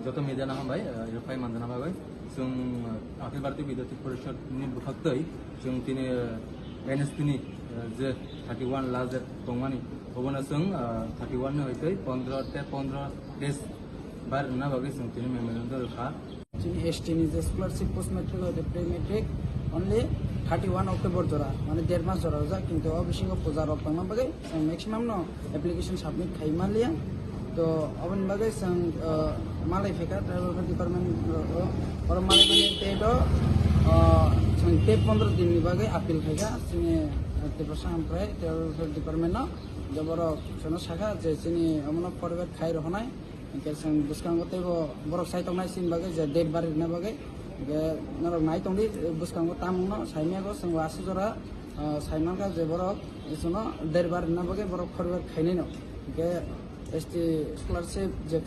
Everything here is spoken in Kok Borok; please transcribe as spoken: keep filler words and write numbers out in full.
Joto media no hambai, eh, rwphai manjana bagwi. Chwng, eh, Akhil Bharatiya Vidyarthi Parishad ni bwkhaktwi chwng tini, eh, N S T ni, eh, je thirty one last date tongmani, obono chwng, eh, thirty one ni hoitwi pondro te pondro days bar rwna bagwi chwng tini memorandum rwkha. Chini S T ni je scholarship post matric hoite pre matric only thirty one October jora, mane der mas jora rijak, kintu o bisingo puja rok tongma bagwi chwng maximum no application submit khai manliya. To aboni bagwi chwng, uh, malai phaikha tribal welfare department, uh, oro malai mani date o, uh, chwng tei pondro din ni bagwi appeal khaikha chini, uh, Tiprasa Hamkrai tribal welfare department no, je borok chwngno sakha je chini omono forward khai rohonai. Hingke chwng bwskango teibo borok sai tongnai chini bagwi je date bari rwna bagwi. Hingke norok nai tongdi, bwskango tamungno saimya go chwng aswk jora, ah, saimankha je borok chwngno date bari rwna bagwi borok forward khainai no. Hingke S T scholarship je